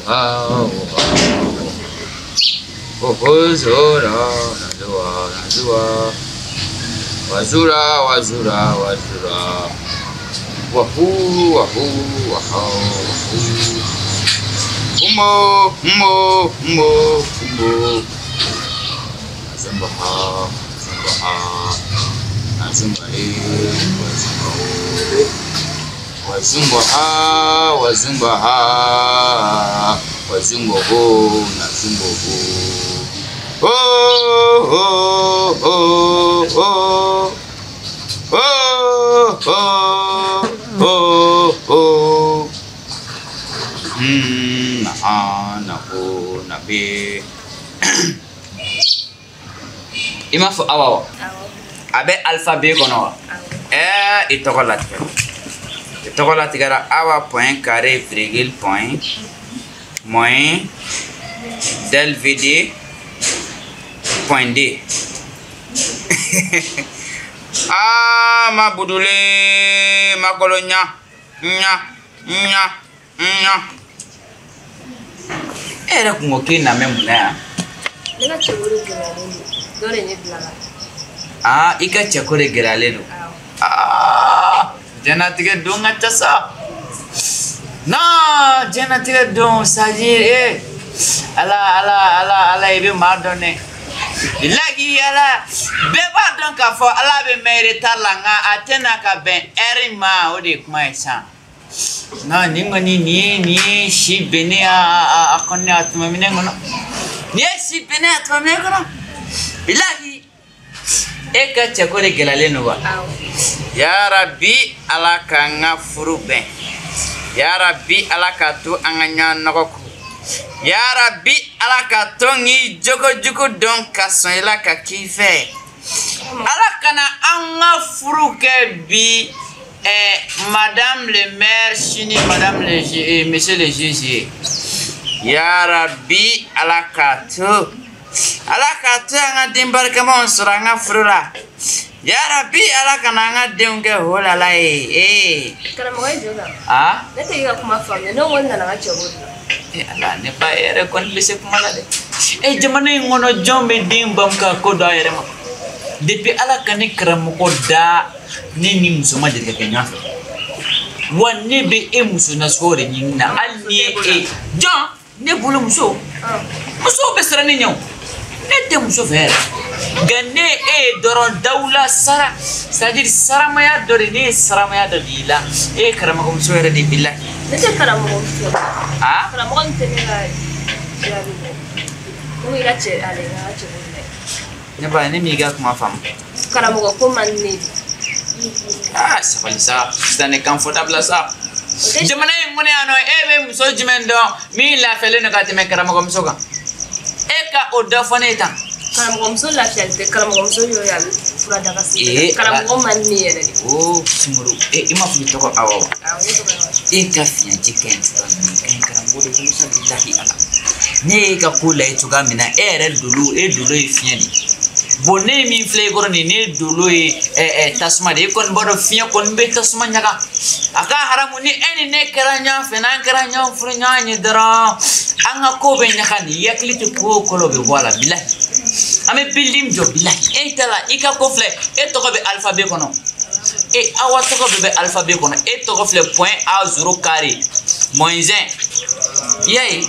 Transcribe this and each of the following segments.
ha o ha o ho zo ra na zuwa na zuwa wazura wazura wazura wahu wahu waha wahu humo humo humo humo azumba ha azumba ha azumba e wazumba o wazumba ha wazumba ha wazumba ho nazumba ho ho ho ho ho ho ho ho ho na a na o na b. I m'a fɔ awa wa? A bɛ alphabet kɔnɔ wa? Ɛɛ i tɔgɔ latigɛ. I tɔgɔ latigɛra awa point carré virgule point moins del vd point d. Ah ma budule ma kolo nya nya nya nya. E yɛrɛ kun ko k'e na mɛ mun na yan? Ne ka cɛko de gɛlɛyalen don. Dɔ de ye ne bila la. Ah, i ka cɛko de gɛlɛyalen don. Ah, diɲɛlatigɛ don ka ca sa. Non, diɲɛlatigɛ don, c'est-à-dire eh, ala ala ala ala i bɛ maa dɔn dɛ. Bilahi ala bɛɛ b'a dɔn k'a fɔ ala bɛ mɛn retard la nka a tɛna ka bɛn heure ma o de ye kuma ye sisan. Non, nin kɔni nin ye si bennen a kɔni a tuma minɛn kɔnɔ. Nin ye si bennen a tuma minɛn kɔnɔ. Bilahi e ka cɛko de gɛlɛyalen don wa? Yarabi ala k'an ka furu bɛn. Yarabi ala k'a to an ka ɲɔgɔn nɔgɔ ko. Yarabi ala k'a to n k'i jogo jugu dɔn ka sɔn i la ka k'i fɛ. Ala kana an ka furu kɛ bi madame le maire sini madame le monsieur le juge ye. Yarabi ala k'a to. Ala k'a to an ka den barikamaw sɔrɔ an ka furu la. Yarabi ala kana an ka denw kɛ holala ye. Ee. Karamɔgɔ ye jɔ kan. Ah? Ne tɛ ka kuma faamuya ne ko n nana n ka cɛko de la. Eh ala ne ba e yɛrɛ kɔni bɛ se kuma la dɛ. Eh jamana in kɔnɔ jɔn bɛ den ban ka ko dɔn a yɛrɛ ma. Depuis ala ka ne karamɔgɔ da ne ni muso ma deli ka kɛ ɲɔgɔn fɛ. Wa ne bɛ e muso nasugu de ɲini na hali ni ye e jɔn ne bolo muso. Musow bɛ siran ne ɲɛ o. Ne tɛ muso fɛ yɛrɛ. Nka ne e ye dɔrɔn dawula sara c'est à dire saramaya dɔ de ne ye saramaya dɔ de y'i la e ye karamɔgɔmuso yɛrɛ de b'i la. Ne tɛ karamɔgɔmuso. Ah? Karamɔgɔ min tɛ ne ka jaabi bɔ. Ne ko i ka cɛ ale n ka cɛ ko de la. Ne ba ne m'i ka kuma faamu. Karamɔgɔ ko man di ne de. Ah sabali sa sisan ne kan fɔ dabila sa. Jamana in kɔnɔ yan nɔ e bɛ muso jumɛn dɔn min lafiyalen don ka tɛmɛ karamɔgɔmuso kan? E ka o dɔ fɔ ne ye tan. Karamɔgɔmuso lafiyali tɛ karamɔgɔmuso y'o ye a bɛ fura daga sigi. Karamɔgɔ man di ne yɛrɛ de. O Sumuru e i m'a fɔ i tɔgɔ awɔ wa? Awɔ ne tɔgɔ ye Awa. E ka fiɲɛji ka ɲi cogoya min na i ka ɲi karamɔgɔ de bolo sa bilahi ala. Ne y'e ka ko lajɛ cogoya min na e yɛrɛ dolo e dolo ye fiɲɛ de ye. Bon ne ye min filɛ i kɔrɔ nin ne dolo ye tasuma de ye e kɔni b'a dɔn fiɲɛ kɔni bɛ tasuma ɲaga. A ka haramu ni e ni ne kɛra ɲɔgɔn fɛ n'an kɛra ɲɔgɔn furu ɲɔgɔn ye dɔrɔn an ka ko bɛ ɲaga nin i hakili tɛ ko o ko la o bɛ bɔ a la bilahi. An bɛ building jɔ bilahi e ta la i ka ko filɛ e tɔgɔ bɛ alphabet kɔnɔ e awa tɔgɔ bɛɛ bɛ alphabet kɔnɔ e tɔgɔ filɛ point a zéro carré moins un i y'a ye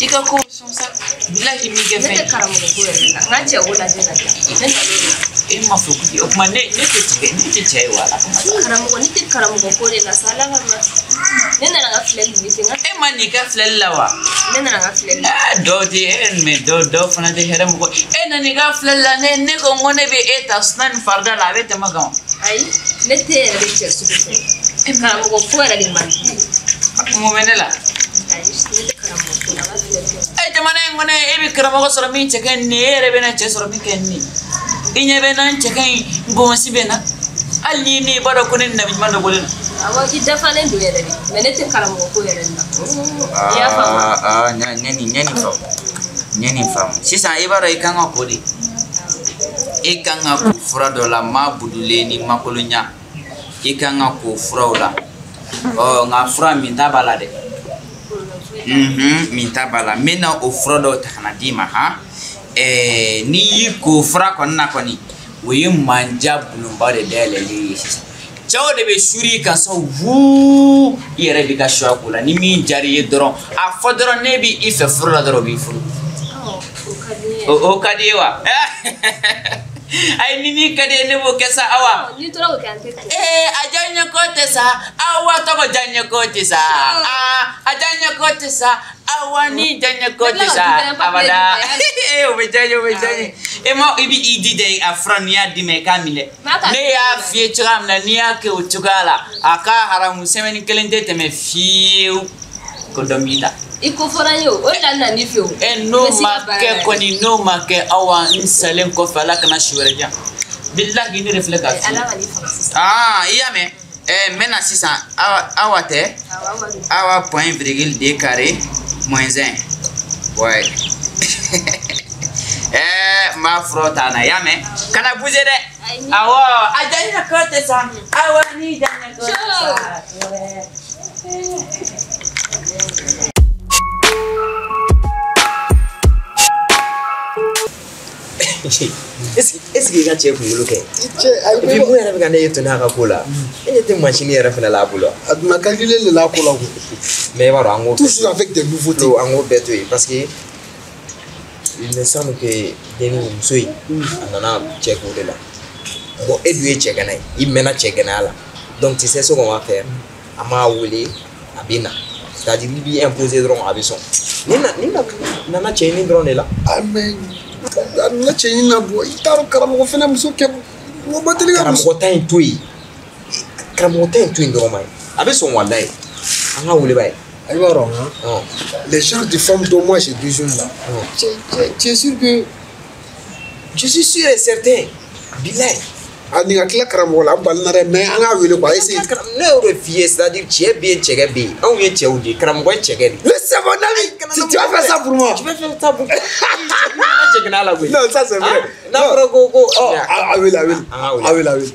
i ka ko sɔn sa bilahi min kɛ fɛn. Ne tɛ karamɔgɔ ko yɛrɛ la n ka cɛ ko lajɛ ka di yan ne nana o de la. E ma fɔ ko o tuma ne tɛ cɛ ne tɛ cɛ ye wa ala kama. Karamɔgɔ ne tɛ karamɔgɔ ko de la sa ala kama ne nana n ka filɛli de fɛ. E ma n'i ka filɛli la wa? Ne nana n ka filɛli la. Dɔw tɛ e mɛ dɔw fana tɛ hɛrɛ mɔgɔ e nana i ka filɛli la ne ko n ko ne bɛ e ta suna ni farida la a bɛ tɛmɛ kan. Ayi ne tɛ yɛrɛ de cɛ sugu fɛ karamɔgɔ ko yɛrɛ de man di ne ye. Mun bɛ ne la? Ayi ne tɛ karamɔgɔ ko la n ka filɛli kɛ. E jamana in kɔnɔ e bɛ karamɔgɔ sɔrɔ min cɛ ka ɲi nin ye e yɛrɛ bɛ na cɛ sɔrɔ min ka ɲi nin ye. I ɲɛ bɛ na n cɛ ka ɲi ngɔnsi bɛ na hali ni ne b'a dɔn ko ne ni nabi ɲuman dɔ bɔlen don. Awɔ i dafalen don yɛrɛ de mɛ ne tɛ karamɔgɔ ko yɛrɛ de la. I y'a faamu? Aa n ye nin faamu n ye nin faamu sisan i b'a dɔn i kan ka ko de e kan ka ko fura dɔ la ma budulen ni makolonya i kan ka ko furaw la. Ɔ nka fura min ta b'a la dɛ. Min ta b'a la, n bɛna o fura dɔw ta ka na d'i ma. Han, n'i y'i ko fura kɔni na kɔni, o ye manja bulonba de dayɛlɛlen ye. Sisan cɛw de bɛ suri i kan sa, wuu, i yɛrɛ b'i ka suya ko la. Ni min diyara i ye dɔrɔn, a fɔ dɔrɔn ne b'i fɛ furu la dɔrɔn, o b'i furu. Ɔ, o ka di n ye. O ka di ye wa? Ayi, ni min ka di ye, ne b'o kɛ sa, Awa. Ɔ, n'i tora k'o kɛ, an tɛ to. Ee, a diya ko tɛ sa, Awa tɔgɔ diya ko tɛ sa. Aa, a diya ko tɛ sa, Awa ni diya ko tɛ sa abada. Ee, o bɛ diya n ye, o bɛ diya n ye. E ma, i bɛ i jija a fura, n'i y'a d'i ma, i k'a minɛ. Ne y'a f'i ye cogoya min na, n'i y'a kɛ o cogoya la, a ka haramu, semaine kelen tɛ tɛmɛ fiyewu ko dɔ b'i ta. I ko fɔra n ye o, o de la n nana i fɛ o. E, n'o ma kɛ kɔni, n'o ma kɛ, Awa, n salen kɔfɛ, Ala kana si wɛrɛ diyan. Bilahi, ne de filɛ k'a f'i ye. Ala ka n'i faga sisan. Aa, i y'a mɛn. N bɛ na sisan. Awa, Awa tɛ. Awɔ, Awa don. Awa point virgule deux carré moins un. Ouais. N b'a furaw ta na, i y'a mɛn. Kana bouger dɛ. Ayi. Awɔ, a diya ko tɛ sa. Awa ni diya ko tɛ sa. Est-ce que i ka cɛ kunkolo kɛ? Cɛ, ayi. Et puis mun yɛrɛ bɛ ka ne ye tɔnɔ a ka ko la, e ɲɛ tɛ machine yɛrɛ fɛnɛ la a bolo. A donna calculer de la ko la ko. Mais i b'a dɔn, an k'o Toujours avec des nouveautés. Flo, an k'o bɛɛ to yen, parce que il me semble que denni muso in, a nana cɛ ko de la. Bon, e dun ye cɛ gana ye, i mɛnna cɛ ganaya la. Donc tu sais ce qu'on va faire, an b'a wele, a bɛ na. C'est-à-dire i b'i imposer dɔrɔn, a bɛ sɔn. Ni nana cɛ ɲini dɔrɔn de la. Ah, mais a nana cɛ ɲini na bɔ, i t'a dɔn karamɔgɔ fɛnɛ muso kɛ mɔgɔ ma deli ka muso. Karamɔgɔ ta in to yen, karamɔgɔ ta in to yen dɔrɔn ma ye, a bɛ sɔn walayi. An ka wele ba ye. I b'a dɔn han. Ɔn. Les genres de femmes dont moi j'ai besoin là. Tu es sûr que Je suis sûr et certain, bilayi. A nin ka tila karamɔgɔ la, an balina dɛ, mais an k'a wele quoi, essaye. Ne y'o de f'i ye, c'est-à-dire cɛ bɛ yen, cɛkɛ bɛ yen, anw ye cɛw de ye, karamɔgɔ ye cɛkɛ de ye. Mais c'est mon ami. Tu vas faire ça pour moi. Tu vas faire ça pour cɛ kana la koyi. Non, ça c'est vrai. N'a fɔra ko Oh, a wele, a wele. An k'a wele. A wele, a wele.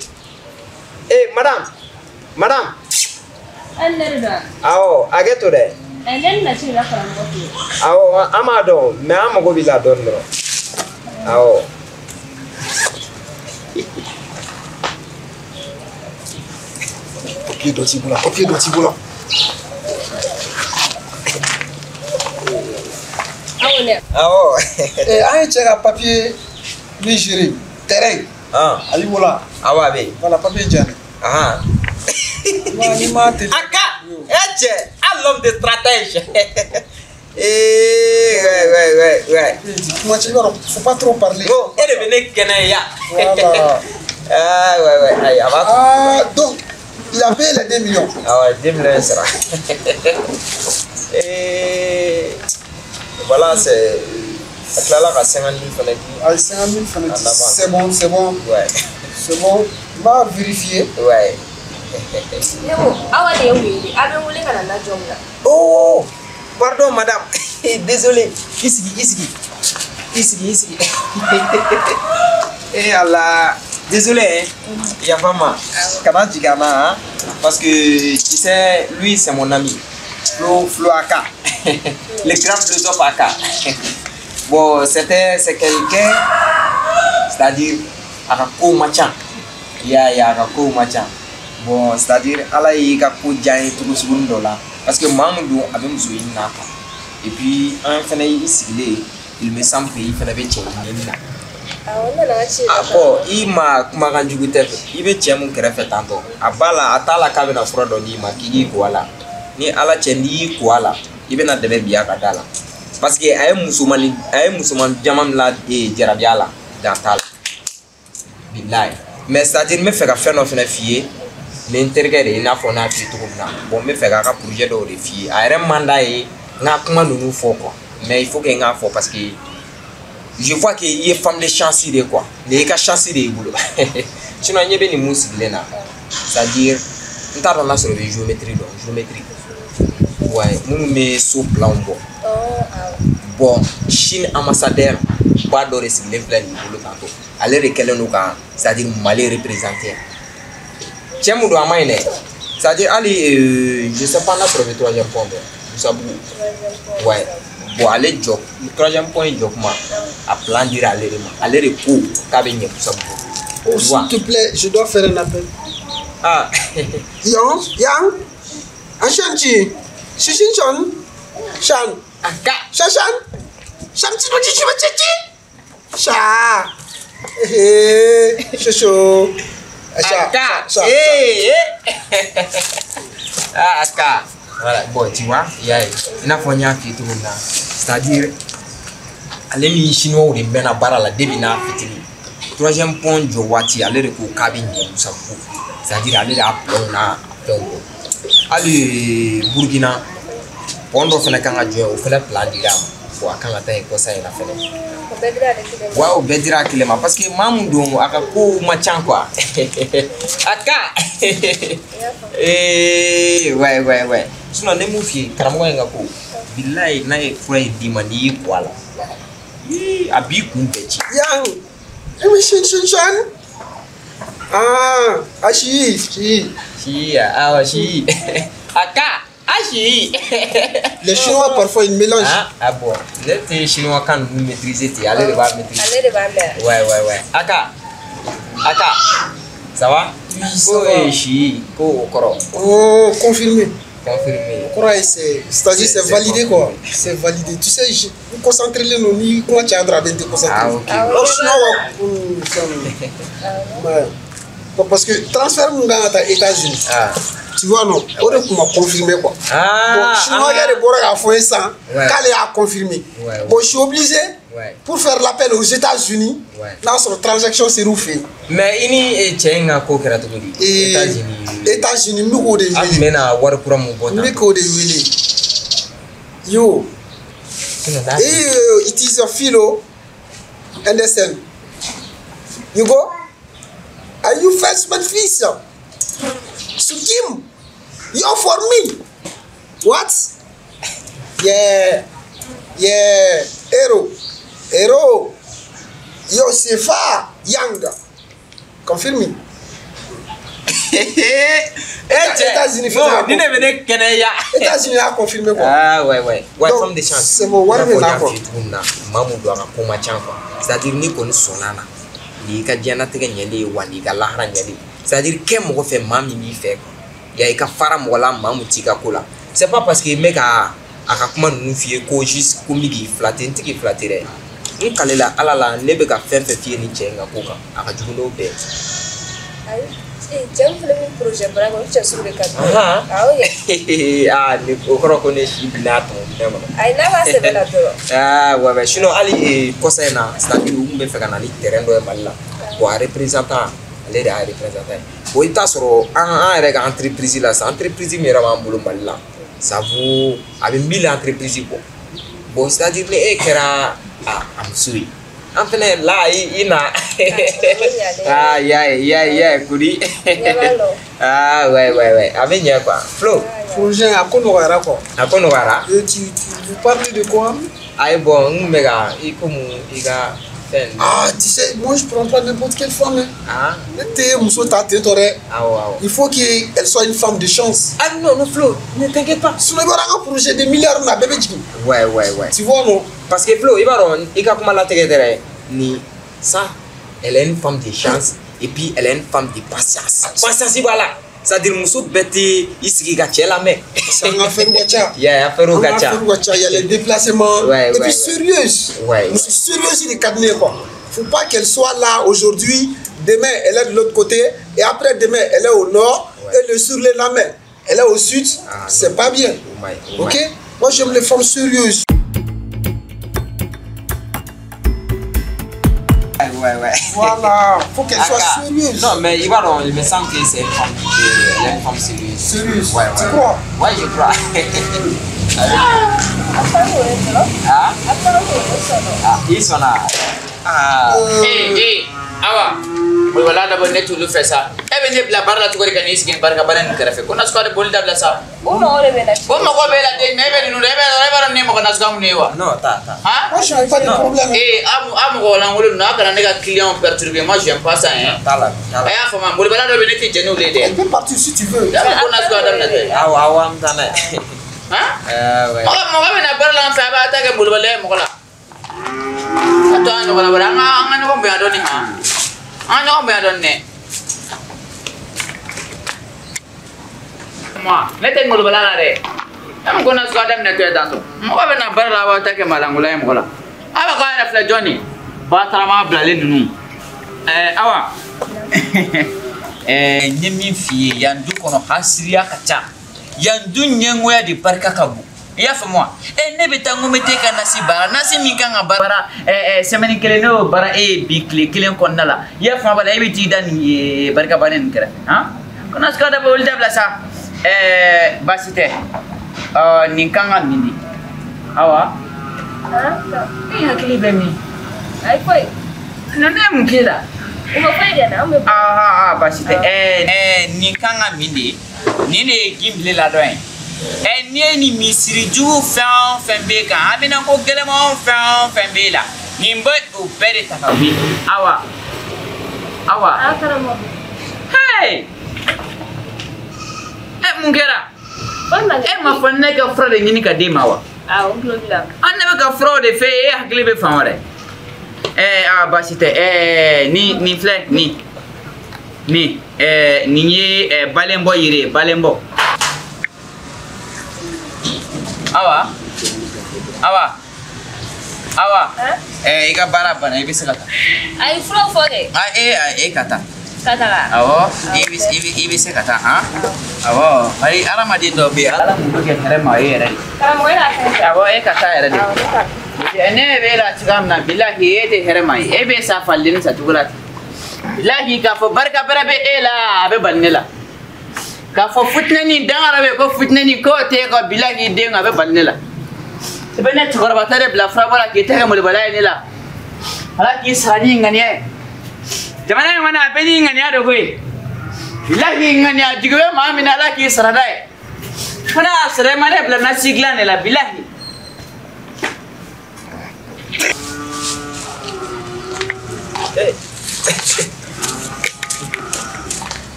Eh, madame, madame. Hali ne de don wa? Awɔ, hakɛ to dɛ. Ɛ, ne nana ci la karamɔgɔ fɛ yen. Awɔ, an b'a dɔn, mais an mago b'i la dɔɔni dɔrɔn. Awɔ. Papier dɔ t'i bolo, papier dɔ t'i bolo. Awɔ ne. Awɔ. Eh, an ye cɛ ka papier min gérer, terrain. Ah. A b'i bolo wa? Awɔ, a bɛ yen. Voilà, papier di yan dɛ. Ahan. N'i ma teli. A ka e cɛ, a l'homme de stratège. Eh, ouais, ouais, ouais, ouais. Kuma cɛ, i b'a dɔn, faut pas trop parler. Bon, e de bɛ ne kɛnɛ yan. Voilà. Ah, ouais, ouais, ayi, a b'a to. Ah, donc, il a payé les 2 millions. Ah ouais, 2 millions sera. Et voilà, c'est. A tilala ka 50 000 fana di. Ah, 50 000 fana di. En avance. C'est bon, c'est bon. Ouais. C'est bon. On va vérifier. Ouais. Ne ko Awa de ye n wele, a bɛ n wele ka na jɔ mun na? Oh, pardon madame. Désolé. I sigi, i sigi. I sigi, i sigi. Eh Allah. Désolé, hein. Yafa ma. Kana jigin an na, hein. Parce que tu sais, lui c'est mon ami. Flo, Flo Aka. Le grand philosophe Aka. Bon, c'est quelqu'un, c'est-à-dire, a ka kow man ca. I y'a ye, a ka kow man ca. Bon, c'est-à-dire, Ala y'i ka ko diya n ye cogo sugunin dɔ la. Parce que maa min don, a bɛ muso ɲini na quoi. Et puis, an fɛnɛ y'i sigilen, il me semble que i fɛnɛ bɛ cɛ ɲini na. Awɔ, n nana n ka ci de Ah la. bon, i ma kumakan jugu tɛ fɛ. I bɛ cɛ mun kɛrɛfɛ tantɔ, a b'a la, a t'a la k'a bɛna fura dɔ d'i ma k'i k'i ko a la. Ni Ala cɛ, n'i y'i ko a la, i bɛna dɛmɛ bi a ka da la. Parce que a ye musoman jama min la jarabiya la, dan t'a la. Bilayi. Mais c'est à dire n bɛ fɛ ka fɛn dɔ fɛnɛ f'i ye. Ni n terikɛ de ye, i n'a fɔ n y'a f'i ye cogo min na. Bon, n bɛ fɛ k'a ka projet dɔw de f'i ye. A yɛrɛ man d'a ye n ka kuma ninnu fɔ quoi. Mais il faut que n k'a fɔ parce que je vois que i ye femme de chance de ye quoi. Nin y'i ka chance de y'i bolo. Sinon ɲɛ bɛ nin mun sigilen na. C'est à dire n t'a dɔn n'a sɔrɔ i bɛ géométrie dɔn, géométrie. Ouais, minnu bɛ so plan bɔ. Ɔ, awɔ. Bon, Chine ambassadeur ba dɔ de sigilen filɛ nin bolo tantɔ. Ale de kɛlen don ka, c'est à dire, Mali représenter. Cɛ mun don, a ma ɲi dɛ. C'est à dire hali je sais pas n'a sɔrɔ i bɛ troisième pont dɔn. Boussabougou. Ouais. Bon ale jɔ troisième pont in jɔ kuma a plan dira ale de ma. Ale de ko k'a bɛ ɲɛ Boussabougou. Oh, s'il te plaît, je dois faire un appel. Ah. Yang, Yang, Ashanti, Shishin Shan, Aka, Shashan, Shan, Chi, Sha, eh, Shosho, Aka, eh, ah, Aka. Voilà, bon, tu vois, il y a une fois tout le monde. C'est-à-dire, ale ni chinois de mɛnna baara la depuis n'a fitinin. Troisième pont jɔ waati ale de ko k'a bɛ ɲɛ Boussabougou. C'est-à-dire ale de y'a plan n'a fɛnw bɔ. Hali Burukina pont dɔ fana kan ka jɔ yen, o fana plan dira a ma. Bon, a kan ka taa yen kɔsa in na fɛnɛ. O bɛɛ dira ale kelen ma. Wa o bɛɛ dira a kelen ma parce que maa mun don a ka kow man ca quoi. A ka ee ouais ouais ouais. Sinon ne m'u f'i ye karamɔgɔ in ka ko bilayi n'a ye fura in d'i ma n'i y'i ko a la. Ii, a b'i kun bɛɛ ci. Yang, Shin Shin Shan. Ah, Ashi, si. Si, ah si. Aka, Ashi. Les Chinois parfois ils mélangent. Ah, ah bon, ne tɛ chinois kan ninnu maîtriser ten, ale de b'a maîtriser. Ale de b'a mɛn. Ouais ouais ouais. Aka, Aka, ça va? Oui, ça Ko va. ye si, ko o kɔrɔ. Oh, confirmé. Confirmé. C'est-à-dire c'est validé quoi. C'est validé. Tu sais, je concentrer les noms, ni comment tu as de te concentrer. Ah ok. Alors, sinon, ouais. Bon, parce que transfert mon gars à États-Unis. Ah. Tu vois non, on a confirmé quoi. Ah. Bon, chinois gars de Bora a fait ça, qu'elle a confirmé. Ouais, ouais. Bon, je suis obligé ouais. pour faire l'appel aux États-Unis. Ouais. Là, sur transaction c'est roufé. Mais ini cɛ in ka ko kɛra cogo di? États-Unis. États-Unis n bɛ k'o de A tun wele. bɛ na wari kura mun bɔ N bɛ tan. k'o de wele. Yo. Sinon, n'a- Et it is your philo. Understand? You go? Are you first man fils? Sukim, you're for me. What? Yeah. Yeah. Hero. Hero. Yo, Sefa Yang. Confirme. Eh cɛ, États-Unis non, ni ne bɛ ne kɛnɛya. États-Unis a confirmé quoi. Ah ouais ouais. Ouais, Donc, femme de chance. c'est bon, wari I n'a bɛ fɔ na n y'a quoi. f'i ye cogo min na, maa mun don a ka ko man ca quoi. C'est-à-dire n'i kɔni sɔnna a la, nin y'i ka diɲɛlatigɛ ɲɛlen ye wa nin y'i ka lahara ɲɛlen ye. C'est-à-dire kɛ mɔgɔ fɛ maa min b'i fɛ quoi. Ya i ka fara mɔgɔ la maa mun t'i ka ko la. C'est pas parce que n bɛ ka a ka kuma ninnu f'i ye ko juste ko n bɛ k'i flatter, n tɛ k'i flatter dɛ. N kalela Ala la ne bɛ ka fɛn fɛn f'i ye nin cɛ in ka ko kan, a ka jugu n'o bɛɛ ye. Ayi, cɛ min fana bɛ projet baara kɛ, o cɛ sugu de ka di. Ahan. Awɔ kɛ. Ah, ne o kɔrɔ ko ne si bilenna a tɔmɔ minɛn kɔnɔ. Ayi, n'a b'a sɛbɛ la dɔrɔn. Ah ouais ouais, sinon hali kɔsa in na, c'est-à-dire u tun bɛ fɛ ka na ni terrain dɔ ye Mali la. Bon, a représentant, ale de y'a représentant ye. Bon, i bɛ taa sɔrɔ an yɛrɛ ka entreprise la sisan, entreprise min yɛrɛ b'an bolo Mali la, ça vaut a bɛ 1000 entreprise bɔ. Bon, c'est-à-dire ni e kɛra a muso ye, an fɛnɛ la i na. Ah, y'a ye, y'a ye, y'a ye, kudi. Ɲɛ b'a la. Ah ouais ouais ouais, a bɛ ɲɛ quoi. Flo, Projet a ko nɔgɔyara quoi. a ko nɔgɔyara. Et tu vous parlez de quoi? Ayi bon, n kun bɛ ka i komi i ka fɛn. Ah, tu sais, moi je prends pas n'importe quelle femme. Hein. Ah, Ne tɛ muso ta ten tɔ dɛ. awɔ awɔ. Il faut qu'elle soit une femme de chance. Ah non, non Flo, ne t'inquiète pas. Sinon, i b'a dɔn an ka projet de milliards na a bɛɛ bɛ jigin. Ouais ouais ouais. Tu vois non? Parce que Flo, i b'a dɔn i ka kuma latigɛ tɛ dɛ. Ni ça, elle est une femme de chance et puis elle est une femme de patience. Patience b'a la. C'est-à-dire muso bɛɛ tɛ i sigi ka cɛ lamɛn. Parce que an ka affaire ka ca. Ya affaire An ka ka ca. affaire ka ca. Il y a les déplacements. Ouais, et ouais, puis ouais. sérieuse. Ouais, Muso sérieuse de ka di ne ye quoi. Faut pas qu'elle soit là aujourd'hui, demain elle est de l'autre côté et après demain elle est au nord Ouais. et le surlendemain elle est au sud. Ah, C'est non. pas bien. O ma ɲi, o ma Ok? ɲi. Moi j'aime les femmes sérieuses. Ouais, ouais. Voilà, faut qu'elle soit Aka. sérieuse. Non, mais il va dans, il me semble que c'est une femme, elle est une femme sérieuse. Sérieuse. Ouais, ouais. Tu crois? Ouais, je crois. A fana k'o de sɔrɔ. Ah, A fana k'o de sɔrɔ. ah, ils sont là. Ah. Ee ee Awa, bolibala dabɔ ne t'olu fɛ sa. E bɛ ne bila baara la cogo di ka n'i sigi nin barika bana nin kɛrɛfɛ? Ko nasuguya de boli dabila sa. O mago de bɛ na. O mago b'e la den, mais e bɛ ninnu e b'a dɔn nin ye mɔgɔ nasuguya mun ye wa? Non, ta, ta. Han? Moi je n'ai pas de problème. Ee a mɔgɔ lankolon ninnu a kana ne ka client perturber, moi j'aime pas ça hein. Ta la, ta A la. y'a faamu, bolibala dɔ bɛ ne tɛ jɛn n'olu ye Elle dɛ. peut partir si tu veux. A bɛ ko nasuguya daminɛ tɛ. Awa, awa, n taa n'a ye. Han? Ah ouais. Mɔgɔ bɛ na baara la an fɛ, a b'a ta kɛ molobaliya ye mɔgɔ la. A to an ɲɔgɔn na bari, an ka ɲɔgɔn bonya dɔɔni han. An ka ɲɔgɔn bonya dɔɔni dɛ. Moi, ne tɛ molobaliya la dɛ. E mun ko na suguya daminɛ tɔ ye tan tɔ. Mɔgɔ bɛ na baara la, a b'aw ta kɛ malangola ye mɔgɔ la. A b'a k'aw yɛrɛ filɛ jɔn de? Batarama bilalen ninnu. Awa. N ye min f'i ye, yan du kɔnɔ hasiriya ka ca. Yan du ɲɛngoya de barika ka bon. I y'a faamu wa? Ne bɛ taa n ko n bɛ t'e ka nasi baara. Nasi min kan ka baara semaine kelen, ne y'o baara e ye bi tile kelen kɔnɔna la. I y'a faamu bala, e bɛ t'i da nin barika bannen nin kɛrɛfɛ. Han? Ko nasi ka dabɔ olu dabila sa. Baasi tɛ. Nin kan ka min di? Awa. E hakili bɛ min? Ayi foyi. Ne ye mun k'e la? U ma foyi kɛ n na, an bɛ. Baasi tɛ. Nin kan ka min de? Nin de ye ginbile ladɔn ye. N'i ye nin misiri jugu fɛn o fɛn b'e kan, haminanko gɛlɛman o fɛn o fɛn b'e la, nin bɛ o bɛɛ de ta ka wuli. Awa. Awa. Karamɔgɔ. Hey! Mun kɛra? E ma fɔ ne ka fura de ɲini ka d'e ma wa? Awɔ, n tulo b'i la. An ne bɛ ka furaw de f'e ye, e hakili bɛ fan wɛrɛ. Baasi tɛ. Nin filɛ, nin. Nin, nin ye balenbɔ yiri ye, balenbɔ. Awa. Awa. Awa. I ka baara banna, i bɛ se ka taa. A ye furaw fɔ kɛ. E ka taa. Ka taga. Awɔ, i bɛ se ka taa han. Awɔ, ayi hadamaden dɔw bɛ yen, Ala mun bɛ kɛ hɛrɛ ma e yɛrɛ de. Karamɔgɔ e k'a fɛn. Awɔ, e ka taa yɛrɛ de. Awɔ, ne ka. Ne bɛ e la cogoya min na, bilahi e tɛ hɛrɛ ma ye. E bɛ sa faliden sa cogo la ten. Bilahi k'a fɔ barika bɛrɛ bɛ e la, a bɛ bali ne la. K'a fɔ futinɛni dangara bɛ yen ko futinɛni k'o tɛ e kɔ, bilahi den a bɛ bali ne la. I bɛ ne cɛkɔrɔba ta de bila furabɔ la k'i tɛgɛ molobaliya ye ne la. Ala k'i sara ni ŋaniya ye. Jamana in kɔnɔ a bɛɛ n'i ŋaniya de koyi. Bilahi ŋaniya jugu bɛ maa min na, Ala k'i sara da ye. Fo n'a y'a sɔrɔ e ma ne bila nasi dilan de la, bilahi.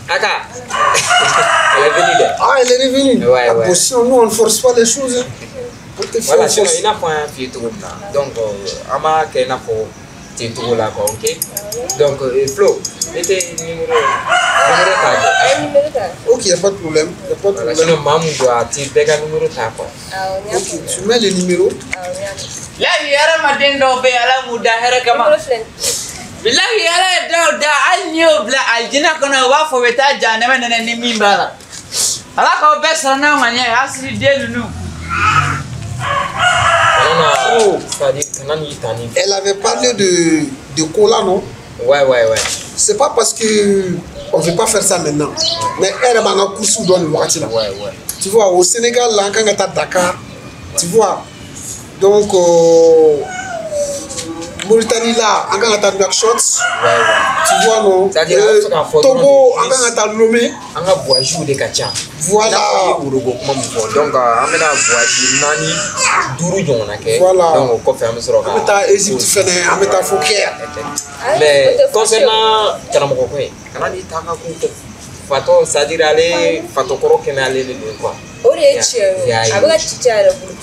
Aka, elle est venue. Ah, elle est revenue. Ouais, ouais. Bon, sinon, nous, on ne force pas les choses. Hein. On te fait, voilà, sinon, force. il n'a pas un pied tout là. Donc, on a qu'un affaire tout là, quoi, ok? Donc, Flo, mettez numéro 4. Ok, il n'y a pas de problème. Y a pas de problème. Sinon, maman doit tirer le numéro 4. Ok, tu mets le numéro. Là, il y a un matin d'obé à la mouda, bilahi ala ye daw da hali n'i y'o bila alijinɛ kɔnɔ u b'a fɔ u bɛ taa jahanama nɛnɛ ni min b'a la. Ala k'aw bɛɛ sara n'aw ŋaniya ye hasidi den ninnu. Elle avait parlé de cola, non? Ouais, ouais, ouais. C'est pas parce que on veut pas faire ça maintenant. Mais elle m'a un cours dans le là. Ouais, ouais. Tu vois, au Sénégal, là, quand on est à Dakar, tu vois. Donc, Mauritanie là, on a un Nouakchott. Tu vois non? Togo, on a un Lomé. On a voyagé de Katia. Voilà. Donc, on a voyagé Nani, Dourou, voilà. Donc, on a Égypte, on a Fouquet. Mais concernant Karamoko, on a dit Fato, c'est-à-dire aller Fato Koro Kene aller le quoi. O de ye tiɲɛ ye, a bɛ ka ci caya yɛrɛ bolo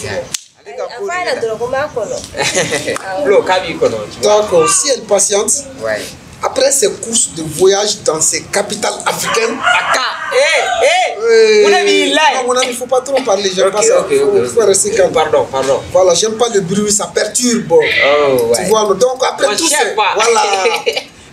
cogo. D'accord, si elle patiente, ouais. Après ses courses de voyage dans ces capitales africaines. Aka, non, mon ami, il ne faut pas trop parler, j'aime pas ça. Il faut rester calme. Pardon, pardon. Voilà, j'aime pas le bruit, ça perturbe. Oh, ouais. Tu vois, donc après tout ça. Voilà.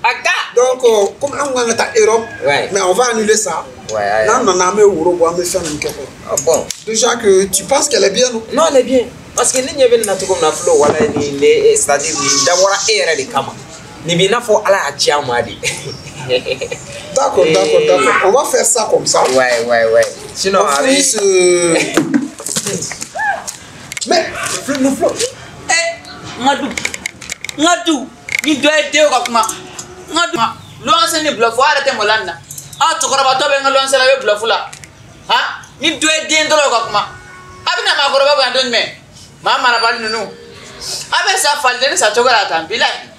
Aka. Donc, comme on est en Europe, ouais. Mais on va annuler ça. Ouais, là, on a mis au Europe, on va faire une question. Ah bon. Déjà que tu penses qu'elle est bien, non? Non, elle est bien. Parce que ni ɲɛ bɛ na cogo min na Flo wala ni ne c'est-à-dire nin dabɔra e yɛrɛ de kama nin b'i n'a fɔ Ala y'a ci an ma de. D'accord, d'accord, d'accord. On va faire ça comme ça. Ouais, ouais, ouais. Sinon, on finit ce... Mais, Flo, Flo. Eh, n ka du, n ka du, ni dɔ ye den ka kuma, n ka du. Luwanse ni bluff, a yɛrɛ tɛ maloya nin na. Aw cɛkɔrɔbatɔ bɛ n ka luwanse la, a bɛ bluff la. Han, ni dɔ ye den dɔrɔn ka kuma, a bɛna maakɔrɔba bonya don jumɛn? Maa marabali ninnu, a bɛ sa faliden sa cogo la tan, bilahi.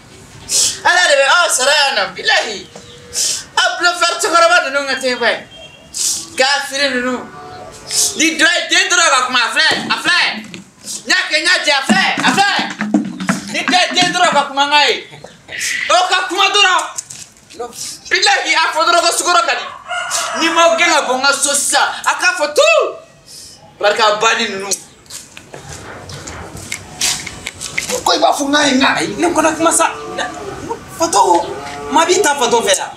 Ala de bɛ aw sara yan nɔ, bilahi. A bluffeur cɛkɔrɔba ninnu ka teli koyi. Kafiri ninnu. Ni dɔ ye den dɔrɔn ka kuma a filɛ a filɛ. N y'a kɛ n y'a jɛ a filɛ a filɛ. Ni dɔ ye den dɔrɔn ka kuma n ka ye. O ka kuma dɔrɔn. Bilahi a fɔ dɔrɔn ko sukaro ka di. Ni m'aw gɛn ka bɔ n ka so sisan a k'a fɔ tu. Barika banni ninnu. Ko i b'a fɔ n k'a ye n ka. Ayi ne kɔnɔ kuma sa. Fatɔ maa b'i ta fatɔ fɛ yan.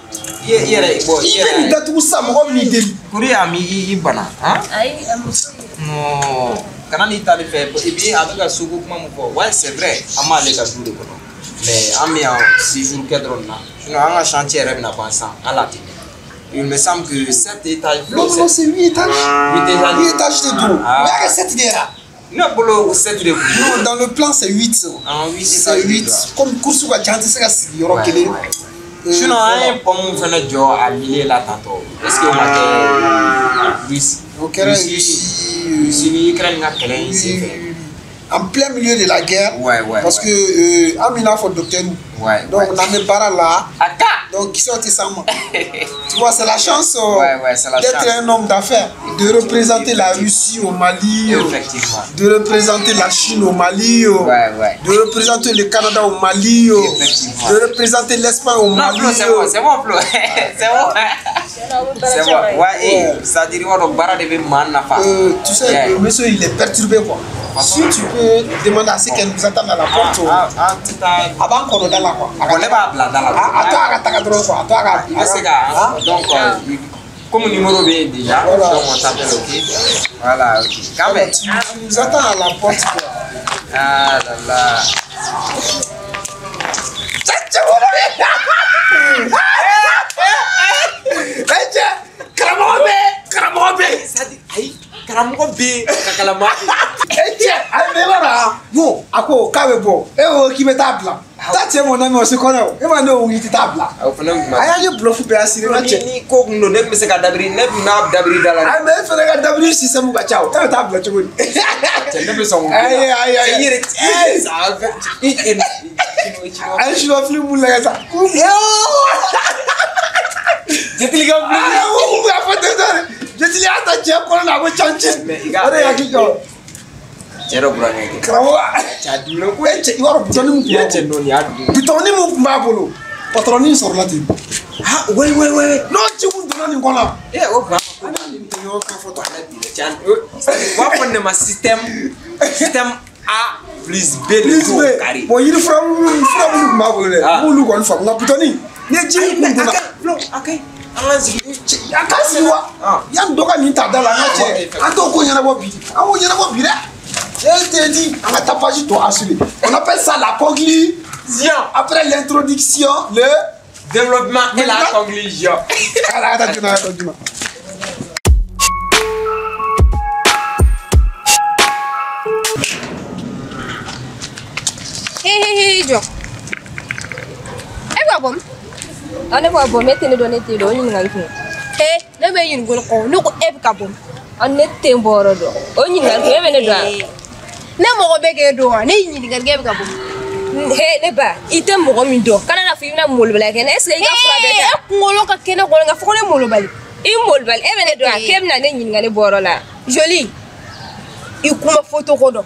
I yɛrɛ bɔ i bɛ nin datugu sisan mɔgɔ min n'i deli. Kuri a mi i bana han. Ayi a muso ye. Non kana n'i ta fɛ et puis a bɛ ka soko kuma min fɔ ouais c'est vrai an b'ale ka du de kɔnɔ mais an bɛ yan 6 jours kɛ dɔrɔn na sinon an ka chantier yɛrɛ bɛna ban sisan hali a tɛ. Il me semble que 7 étages. Non non c'est 8 étages. 8 étages. 8 étages de tout. O y'a kɛ 7 de ye wa. Ne bolo 7 de kun. Non dans le plan c'est 8. Ah 8 étages. C'est 8 comme course ka ca an tɛ se ka sigi yɔrɔ kelen. Sinon an ye pont mun fana jɔ a milieu la tantôt est-ce que o ma kɛ Russie. O kɛra Russie. Russie ni Ukraine ka kɛlɛ in senfɛ. En plein milieu de la guerre. Ouais, ouais. Parce que an bɛ n'a fɔ docteur. Ouais. Donc on bɛ baara la. A ka. Donc qui sont sans moi. Tu vois, c'est la chance d'être un homme d'affaires, de représenter la Russie au Mali, effectivement, de représenter la Chine au Mali, ouais, ouais, de représenter le Canada au Mali, de représenter l'Espagne au Mali. Non, Flo, c'est bon, Flo, c'est bon, Flo. C'est bon. Ouais, et ça dit quoi donc bara de bɛ maa nafa. Tu sais, le monsieur il est perturbé quoi. Si tu peux demander à ce qu'elle nous attende à la porte. A b'an kɔnɔ da la quoi. Ne b'a bila da la. A to a ka taga dɔrɔn quoi. A to a ka. I bɛ se ka donc comme numéro bɛ yen déjà. Donc on t'appelle ok. Voilà ok. Quand même. Tu nous attends à la porte quoi. Ah là là. Karamɔgɔ bɛ karamɔgɔ bɛ. Ayi karamɔgɔ bɛ kakalama. E cɛ a bɛ b'a la bon a ko k'a bɛ bɔ e ko k'i bɛ taa bila taa cɛ mɔn na mɛ o se kɔnɔ o e ma ne ko k'i tɛ taa bila. O fana kun a y'a ye bluff bɛɛ assuré n ka cɛ. Ni ko kun don ne tun bɛ se ka dabiri ne tun b'a dabiri da la. Ayi mais e fana ka dabiri système ka ca o e bɛ taa bila cogo di. Cɛ ne bɛ sɔn k'o bila. Ayi ayi ayi i yɛrɛ cɛ sa i e. A ye chinois film mun lajɛ sa. Jetili ka film. Ayi u y'a fɔ ten tɔ de Jetili y'a ta cɛ kɔnɔ na a ko canci. O de hakili jɔ. Cɛ dɔ burankɛ kɛ. Karamɔgɔ. Cɛ a dimina koyi. E cɛ i b'a dɔn bitɔni min kun b'a bolo. I ye cɛ dɔn nin y'a dun. Bitɔni min kun b'a bolo patɔrɔni sɔrɔla ten. Ha oui oui oui. N'o ci kun donna nin kɔnɔ. E o kun. An bɛ nin ɲɔgɔn kan fɔ tan. U b'a fɔ nin de ma système A plus B plus B. Carré. Bon yiri fura minnu kun b'a bolo dɛ. N b'olu kɔni faamu nka bitɔni ni ye ji min kun donna. A ka ɲi. An k'an sigi. A k'an sigi wa. Yanni dɔ ka nin ta da la an ka cɛ an t'o ko ɲɛnabɔ bi an b'o ɲɛnabɔ bi dɛ. Je t'ai dit, on va tapage toi assuré. On appelle ça la conclusion. Après l'introduction, le développement et la conclusion. Hey, hey, hey, Joe. Eh, bon. Ah, ne b'a bon, mais t'es donné t'es donné une ɲininkali kun. Hey, ne bɛ ɲininkali kɔ, ne ko e bɛ ka bɔ. Ah, ne tɛ n bɔ yɔrɔ dɔn. O ɲininkali kun e bɛ ne dɔn wa? Ne mɔgɔ bɛ k'e dɔn wa? Ne y'i ɲininkali k'e bɛ ka bɔ. He ne ba, i tɛ mɔgɔ min dɔn. Kana na fɔ i bɛna molobaliya kɛ ne. Est ce que i ka fura bɛɛ ta? E kunkolo ka kɛnɛ kɔnɔ ka fɔ ko ne molobali. I molobali, e bɛ ne dɔn wa? K'e bɛna ne ɲininka ne bɔyɔrɔ la. Joli, i kuma fɔcogo dɔn.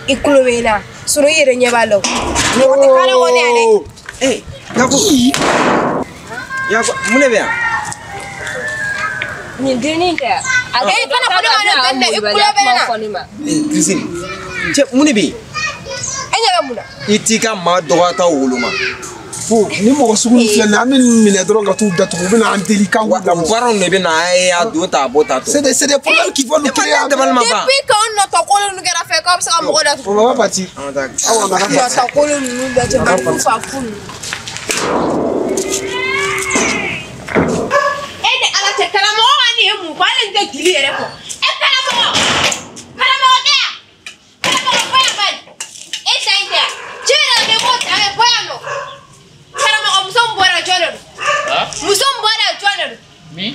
I kulo bɛ n na. Sinon i yɛrɛ ɲɛ b'a la o. Mɔgɔ tɛ kare kɔnɔ yan dɛ. Ee Yaku. Yaku mun de bɛ yan? Nin dennin tɛ. A Eh, kana fɔ ne ma ne den dɛ, i kulo bɛ ne na. Ee Christine, cɛ mun de bɛ yen? E ɲɛ bɛ mun na? I t'i ka maa dɔgɔyataw woloma. Bon ni mɔgɔ sugu min filɛ nin ye an bɛ nin minɛ dɔrɔn ka t'u datugu u bɛ na an deli k'an k'u lamɔ. Baaraw de bɛ na a ye a don ta a bɔ ta tɔ. C'est des problèmes qui vont nous créer. Ne dabali ma ban. Depuis k'anw nɔtɔ kolo ninnu kɛra fɛn k'aw bɛ se ka mɔgɔ datugu. On va partir. An ka taa. Aw on a partir. Nɔtɔ kolo ninnu bɛɛ cɛ ka fu fa fu ninnu. E ni Ala cɛ karamɔgɔ ka nin ye mun fɔ hali n tɛ jeli yɛrɛ fɔ. E karamɔgɔ karamɔgɔ tɛ yan karamɔgɔ bɔ yan bani e ta in tɛ yan cɛ yɛrɛ de b'o ta bɛ bɔ yan nɔ karamɔgɔ muso min bɔra jɔn de don muso min bɔra jɔn de don Min?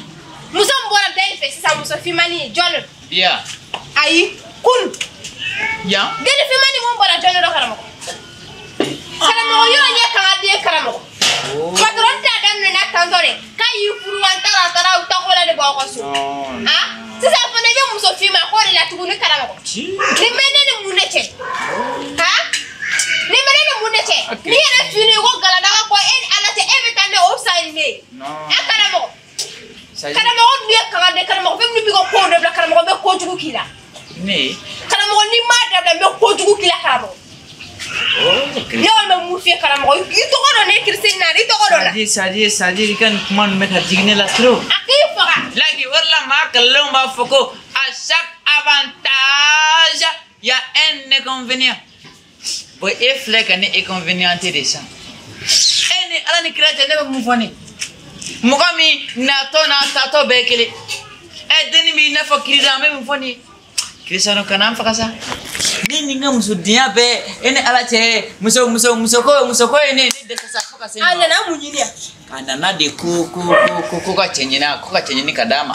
muso min bɔra da in fɛ sisan muso finmani ye jɔn de don Biya. ayi kun Yan. gɛlɛ finmani mun bɔra jɔn de don karamɔgɔ karamɔgɔ yɔrɔ ɲɛ kan ka den karamɔgɔ patɔrɔn t'a daminɛ n'a tantɔ dɛ k'a y'i tuguni karamɔgɔ. Nin bɛ ne ni mun de cɛ? Han? Nin bɛ ne ni mun de cɛ? N'i yɛrɛ fini ko galadaga kɔ e ni Ala cɛ e bɛ taa ne o fisa ni ne ye. E karamɔgɔ. Karamɔgɔ dun ye kanganden karamɔgɔ fɛn min b'i ka kow dabila karamɔgɔ n bɛ kojugu k'i la. Ne? Karamɔgɔ n'i m'a dabila n bɛ kojugu k'i la karamɔgɔ. Ne kɔni bɛ mun f'i ye karamɔgɔ i tɔgɔ dɔn ne Christine na i tɔgɔ dɔn na. C'est-à-dire i ka nin kuma ninnu bɛ ka jigin ne la trop. A k'i faga. Laki o de la maa kalalenw b'a fɔ ko à chaque avantage il y a un inconvénient. Bon e filɛ ka ne inconvénient de sa. E ni Ala ni kira cɛ ne bɛ mun fɔ ne? Mɔgɔ min natɔ n'a taatɔ bɛɛ ye kelen. Ɛ denni b'i n'a fɔ kirida an bɛ mun fɔ nin ye? Cristiano kana an faga sa. Ne ni n ka musodenya bɛɛ e ni Ala cɛ musoko ye ne dɛsɛ sa fo ka se. A nana mun ɲini yan? A nana de ko ka cɛ ɲini ko ka cɛ ɲini ka d'a ma.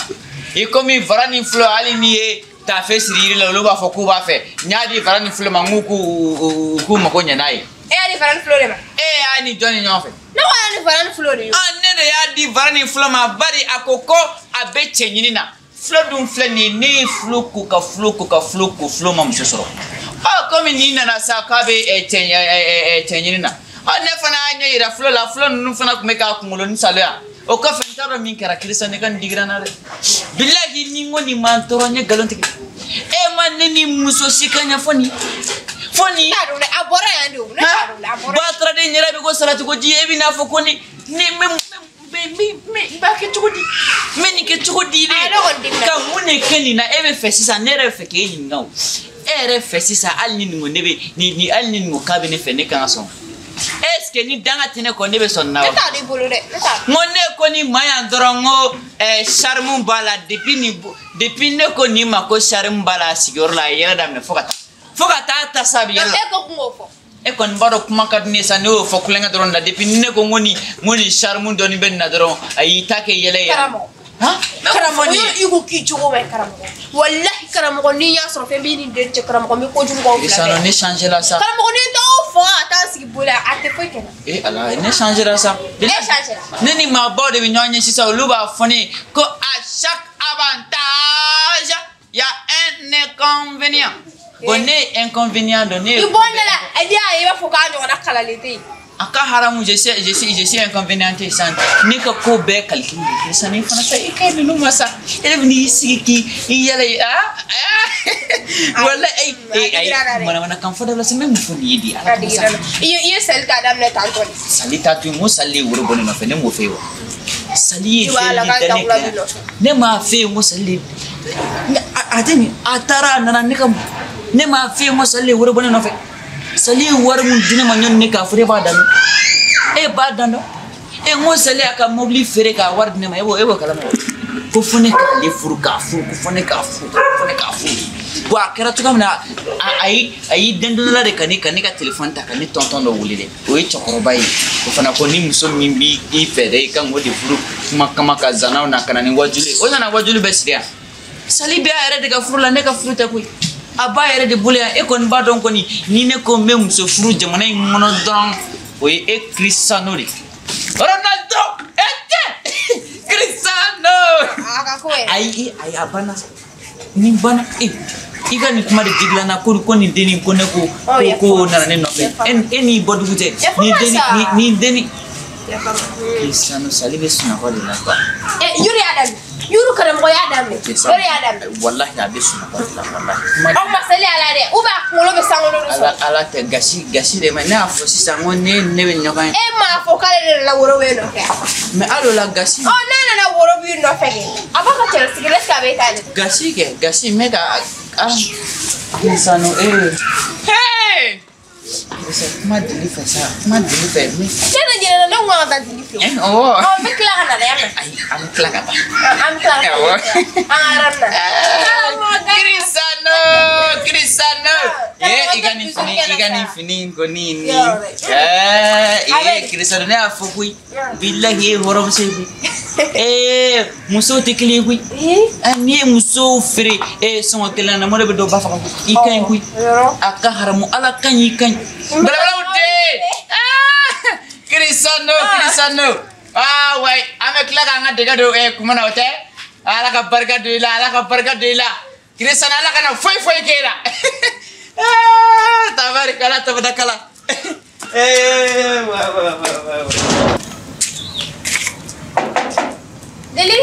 I komi vara ni filɛ hali n'i ye tafe siri yiri la olu b'a fɔ k'u b'a fɛ. N y'a di vara ni filɛ ma n k'u mago ɲɛ n'a ye. E y'a di vara ni filɛ de ma? E y'a ni jɔn ni ɲɔgɔn fɛ? Ne ko y'a di vara ni filɛ de ye. Ne de y'a di vara ni filɛ ma bari a ko a bɛ cɛ ɲini na. Filɛ dun filɛ nin ye ne ye fulo ko ka fulo ko ka fulo ko fulo ma muso sɔrɔ. Ɔ komi nin nana sa k'a bɛ cɛ ɲini na. Ɔ ne fana y'a ɲɛ yira fulo la fulo ninnu fana tun bɛ k'a kunkolo ni saloya. O kɔfɛ n t'a dɔn min kɛra Kirisa ne ka nin digira n na dɛ. Bilahi ni n ko nin ma n tɔɔrɔ n ye nkalon tigɛ. E ma ne ni muso si ka ɲɛ fo nin. Fo nin. N t'a dɔn dɛ a bɔra yan de o ne t'a dɔn dɛ a bɔra. Bataraden yɛrɛ bɛ ko salati ko ji e bɛ n'a fɔ ko ni n b'a kɛ cogo di? N bɛ nin kɛ cogo di de? Ka mun de kɛ nin na e bɛ fɛ sisan ne yɛrɛ bɛ fɛ k'e ɲininka o. E yɛrɛ fɛ sisan hali ni nin ko ne bɛ ni hali ni nin ko k'a bɛ ne fɛ ne kan ka sɔn. Est-ce que ni danga tɛ ne kɔ ne bɛ sɔn nin na wa? Ne t'a dɔn i bolo dɛ ne t'a dɔn. N ko ne ko ni maa yan dɔrɔn n ko charme b'a la depuis ne ko nin ma ko charme b'a la a sigiyɔrɔ la a ye yɛlɛ daminɛ fo ka taa ta sa a bɛ yɛlɛ la. E ko kun k'o fɔ. E kɔni b'a dɔn kuma ka di ne ye sa ne y'o fɔ kulonkɛ dɔrɔn la depuis ni ne ko n ko nin charme dɔɔni bɛ nin na dɔrɔn a y'i ta kɛ yɛlɛ ye. Karamɔgɔ. Han? Karamɔgɔ i ko k'i cogo bɛ karamɔgɔ. Walahi karamɔgɔ n'i y'a sɔrɔ fɛn b'i ni den cɛ karamɔgɔ n bɛ kojugu k'aw fila bɛɛ. Ne changé la sa. Karamɔgɔ n'i t'aw fɔ a t'an sigi bolo a tɛ foyi kɛ n na. Eh Ala ne changé la sa. Ne changé la. Ne ni maabaw de bɛ ɲɔgɔn ye sisan olu b'a fɔ ne ye ko à chaque avantage il y a un inconvénient. Bon ne ye inconvénient dɔn ne ye. I bɔ ne la n'i y'a ye i b'a fɔ k'a ɲɔgɔnna kalalen tɛ yen. A ka haramu je suis inconvénient sisan ne ka ko bɛɛ calcul de sisan ni fana sa i ka ɲi ninnu ma sa e de bɛ n'i sigi k'i yɛlɛ wala ayi manamanakan fɔ dabila sa n bɛ mun fɔ nin ye de ala kama sa. I ye sali ta daminɛ tantɔ de. Sali t'a to yen n ko sali de ye woro bɔ ne nɔfɛ ne m'o fɛ yen wa. Sali ye fɛn de da ne kan ne m'a fɛ yen n ko sali de a tɛ nin a taara a nana ne ka ne m'a fɛ yen n ko sali de ye woro bɔ ne nɔfɛ. Sali ye wari mun di ne ma ɲɔni ne k'a fɔ e b'a dan dɔn e b'a dan dɔn e n ko sali y'a ka mobili feere k'a wari di ne ma e b'o kalama ko fo ne k'ale furu k'a furu ko fo ne k'a furu ko fo ne k'a furu bon a kɛra cogoya min na a y'i dendonla de ka ne ka telefɔni ta ka ne tɔntɔn dɔ wele dɛ o ye cɛkɔrɔba ye o fana ko ni muso min b'i fɛ dɛ i kan k'o de furu kuma kama ka zanaw na ka na ni wajulu ye o nana wajulu bɛ siri yan sali bɛ a yɛrɛ de ka furu la ne ka furu tɛ koyi. A ba yɛrɛ de bolo yan e kɔni b'a dɔn kɔni ni ne ko n bɛ muso furu jamana in kɔnɔ dɔrɔn o ye e Cristiano de Ronaldo e tɛ Cristiano. Ayi ayi a banna nin banna e i ka nin kuma de digila n na ko nin dennin ko ne ko ko nana ne nɔfɛ e n'i bɔ dugu cɛ nin dennin Cristiano sali bɛ sunɔgɔ de la quoi. Yuri y'a daminɛ. Yuru karamɔgɔ y'a daminɛ. O de y'a daminɛ. Walahi a bɛ sunɔgɔ de la walahi. Aw ma sali a la dɛ ou bien a kunkolo bɛ sankolo de sɔrɔ. Ala tɛ gasi de ma ne y'a fɔ sisan n ko ne bɛ ɲɔgɔn ye. E m'a fɔ k'ale de nana woro b'e nɔfɛ. Mais hali o la gasi. Ɔ n'a nana woro b'i nɔfɛ kɛ a b'a ka cɛlasigi la est-ce que a b'e ta de. Gasi kɛ gasi n bɛ ka Cristiano ee. Hey! Kuma dili fɛ sa kuma dili fɛ. Ne tɛ ɲinɛ na ne ko ka taa dili fɛ. Awɔ. Ɔ n bɛ tila ka na dɛ yan. Ayi an bɛ tila ka taa. An bɛ tila ka taa. Awɔ. An ka yɔrɔ na. Cristiano Cristiano. Ee i ka nin fini i ka nin fini in kɔni nin. Ee Cristiano ne y'a fɔ koyi. Bilahi e ye hɔrɔnmuso ye koyi. Ee musow tɛ kelen ye koyi. N'i ye musow feere sɔngɔ kelen na mɔdɛ bɛ dɔw ba faga koyi. I ka ɲi koyi. A ka haramu ala ka ɲi i ka ɲi. Balabalaw den. Cristiano Cristiano. Ah ouais an bɛ tila k'an ka dɛgɛ don kuma na o tɛ. Ala ka barika don i la ala ka barika don i la. Kirisa ala kana foyi foyi k'e la. Eh, tabarikala tabadakala. Eh, wa wa wa wa. Deli?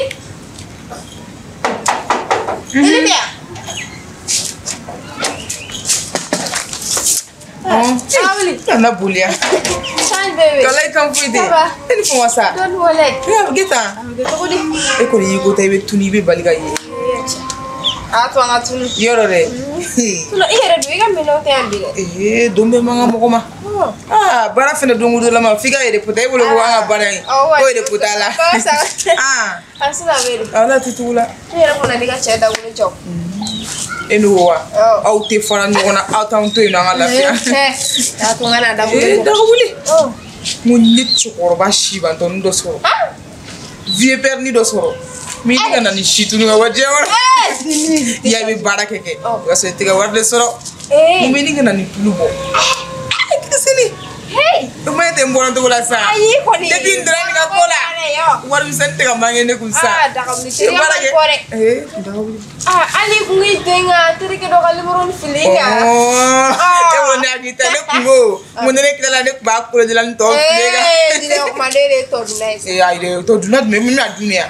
Deli bɛ yan? Kana boliya. Kala i kan foyi tɛ. E ni fɔ sa. Dɔɔni walayi. Gita. E kɔni y'i ko ta i bɛ tunu i bɛ bali ka ye. A to an ka tunu. Yɔrɔ dɛ. Sinon i yɛrɛ dun i ka minɛnw tɛ yan bi dɛ. Ee don bɛɛ man kan mɔgɔ ma. Aa baara fɛnɛ don o don la ma f'i ka yɛrɛ e bolo ko an ka baara in. Ko yɛrɛ pota la. Aa. A sisan bɛ di. Ala tɛ tugu la. Ne yɛrɛ kɔni n'i ka cɛ dagolo jɔ. E n'o wa aw tɛ fara ɲɔgɔn na aw t'anw to yen nɔ an ka lafiya. A to n ka na dagolo. Ee dagawuli. N ko n ye cɛkɔrɔba sibantɔnin dɔ sɔrɔ. Vieux père ni dɔ sɔrɔ. Min ka na ni si tunu ka bɔ diɲɛ kɔnɔ. I y'a bɛ baara kɛ kɛ. O y'a sɔrɔ i tɛ ka wari de sɔrɔ. N bɛ ni ka na ni tulu bɔ. Kisili. O ma tɛ n bɔra cogo la sisan. Ayi kɔni. Depuis n donna nin ka ko la. Wari misɛnnin tɛ ka manquer ne kun sisan. Aa dagawuli teriya man kɔ dɛ. Ee dagawuli. Aa hali i kun k'i den ka terikɛ dɔ ka numéro ni fili i kan. E ko ne hakili tɛ ne kun ko n ko ni ne tilala ne kun b'a kolonjɛla ni tɔ fili kan. Ee diinɛ kuma ne de ye tɔ dunna ye. Ee ayi dɛ tɔ dunna jumɛn min bɛna dun ne yan.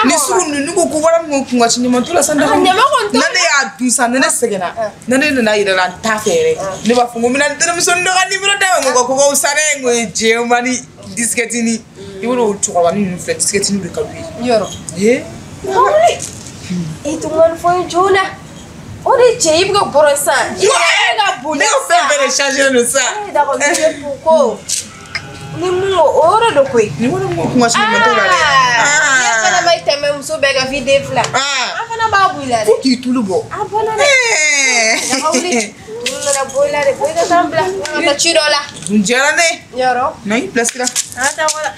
Ni sugu ninnu n'u ko ko wari min kun ka ci ɲaman t'o la san dagawuli. Ɲama kɔni t'o la. Na ne y'a dun sisan ni ne sɛgɛnna na ne nana yɛrɛ la n t'a fɛ yɛrɛ. Ne b'a fɔ n ko n bɛna n terimusonin dɔ ka numéro d'a ma n ko ko ka fisa dɛ n ko ye jɛman ni disikɛtini. I b'a dɔn o cɛkɔrɔba ninnu filɛ disikɛtini de ka d'u ye. Yɔrɔ. Ee. E tun ka nin fɔ n ye joona. O de cɛ i bɛ ka bɔrɔ sisan. I bɛ ka boli Ne ka fɛn bɛɛ de changé don sisan. E d'accord ne bɛ ko ni mun ko o yɔrɔ de koyi. Ni wari mun kun ka ci ɲaman t'o la dɛ. Ne fana ma tɛmɛ muso bɛɛ ka f'i den fila. An fana b'a bɔ i la dɛ. Fo k'i tulu bɔ. A bɔnna dɛ. Dagawuli. Tulu nana bɔ i la dɛ. Bɔ i ka taa n bila. N ka taa ci dɔ la. Dun diyara ne. Yɔrɔ. Na i bilasira. An ka taa wala.